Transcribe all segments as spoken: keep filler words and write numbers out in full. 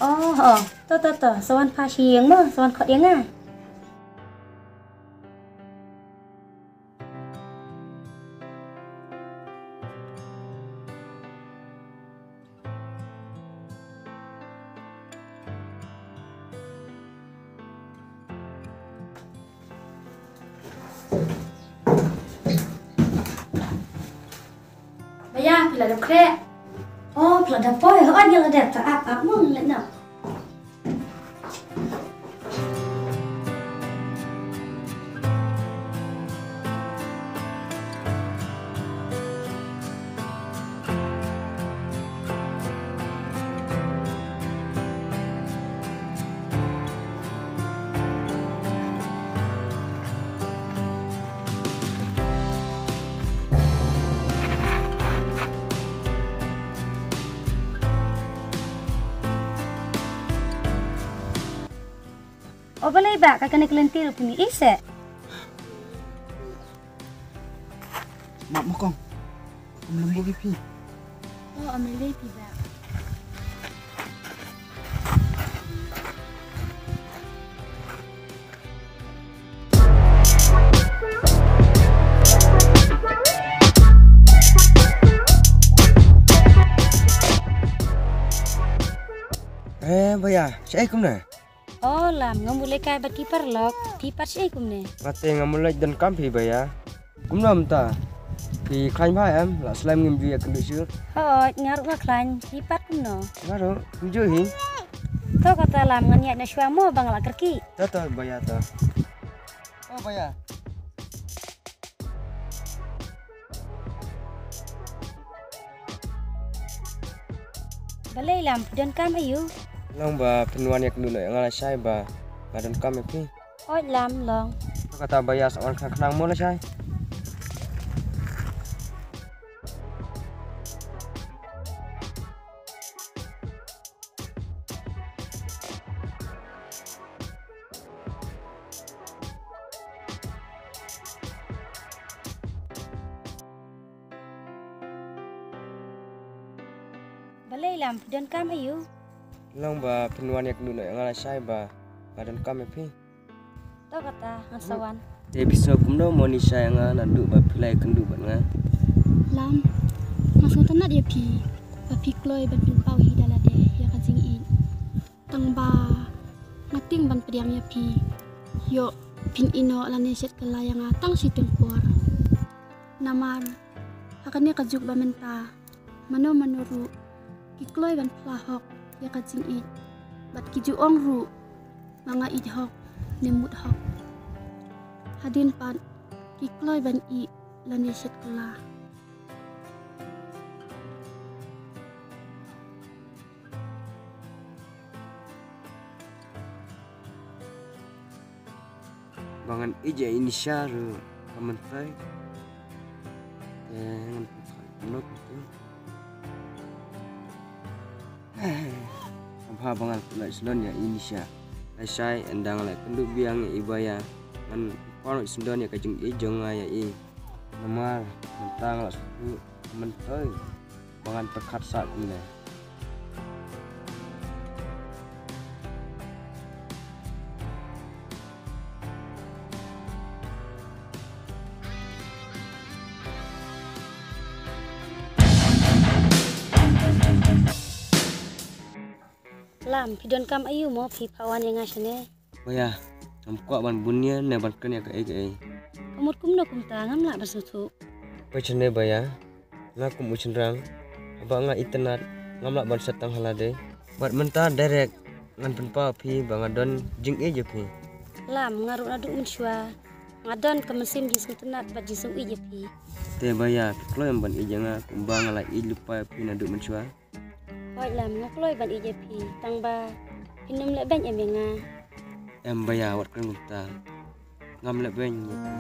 Oh, oh, to, to, to, sa wan phai sha ïing mo, sa wan khot ïa nga. Baya, phi la dep khreh? Oh, phi la dep poi. Hooid, nga la dep. Ta ap, ap, mo, ngan leit noh. O balei ba ka kane ka lynti ruh phi mih ise? Map ma kong. Ym lum bok ïa phi. O, ym lei phi ba. Eh, baya, shaei kumne? O Lam, ngam u leit kai bad ki paralok, phi pat shaei kumne? Nga te ngam u leit donkam phi baya. Kumno mynta? Phi khlaiñ bha em? La slem ngim ju ïakynduh shuh. Hooid, nga ruh nga khlaiñ, phi pat kumno? Nga ruh, kumjuh hi. To kata Lam, ngan ïaid noh shuwa mo ba nga la kyrkieh. To to baya to. O baya. Balei Lam, phi donkam aïu? Long ba phin wan ïakynduh noh ïa nga lashai ba nga donkam ïa phi. Hooid Lam, long. To kata baya sa wan khnang khnang mo lashai. Balei Lam, phi donkam aïu? Long ba phin wan ïakynduh noh ïa nga lashai ba nga donkam ïa phi. To kata, ngan sa wan. Te phi sngew kumno mo Nisha ïa nga naduh ba phi la ïakynduh bad nga? Lam, nga sngewtynnat ïa phi ba phi kloi ban pynpaw hi da lade ïa ka jingïeit. Tang ba nga tieng ban pdiang ïa phi. Ïoh phin ïehnoh lane shet kylla ïa nga tang shiteng por. Namar ha kane ka juk ba mynta, mano mano ruh ki kloi ban phla hok ïa ka jingïeit, bad ki ju ong ruh ba nga ïeit hok ne mut hok. Hadien pat ki kloi ban ïeh lane shet kylla. Ba ngan ïeit ïa i Nisha ruh ka mynta. Te ngan pynkhih kumno kumto. Kaba bha ba ngan pynlait shlon ïa i Nisha. Lashai ynda nga la kynduh biang ïa i Baya, ngan pynlait shlon ïa ka jingïeit jong nga ïa i. Namar mynta nga la sngewthuh ka mynta ba ngan pyrkhat sah kumne. Lam, phi donkam aïu mo phi phah wan ïa nga shane? Baya, ngam kwah ban bun ïa ne ban kren ïa kaei kaei. Ka mut kumno kumta, ngam lah ban sngewthuh. Peit shane Baya, nga kum u shynrang, haba nga itynnat, ngam lah ban shet tang ha lade. Bad mynta direct ngan pynpaw phi ba nga don jingïeit ïa phi. Lam, nga ruh naduh mynshuwa nga don ka mynsiem jingsngewtynnat bad jingsngewïeit ïa phi. Te Baya, phi kloi em ban ïeit ïa nga kumba nga la ïeit lypa ïa phi naduh mynshuwa? Hooid Lam, nga kloi ban ïeit ïa phi, tang ba phin ym lehbeiñ em ïa nga? Em Baya, wat kren kumta. Ngam lehbeiñ ïa phi.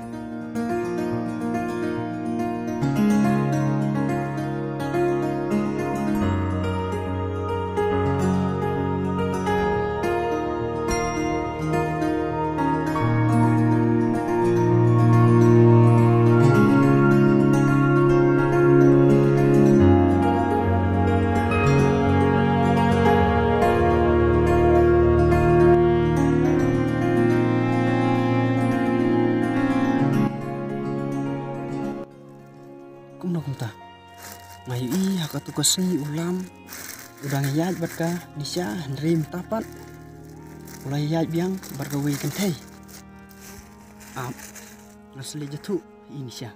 Kumno kumta? Nga ïohi ha katu ka sngi u Lam u dang ïaid bad ka Nisha, hynrei mynta pat u la ïaid biang bad kawei ka kynthei. Ap, nga sa leit jathuh ïa i Nisha.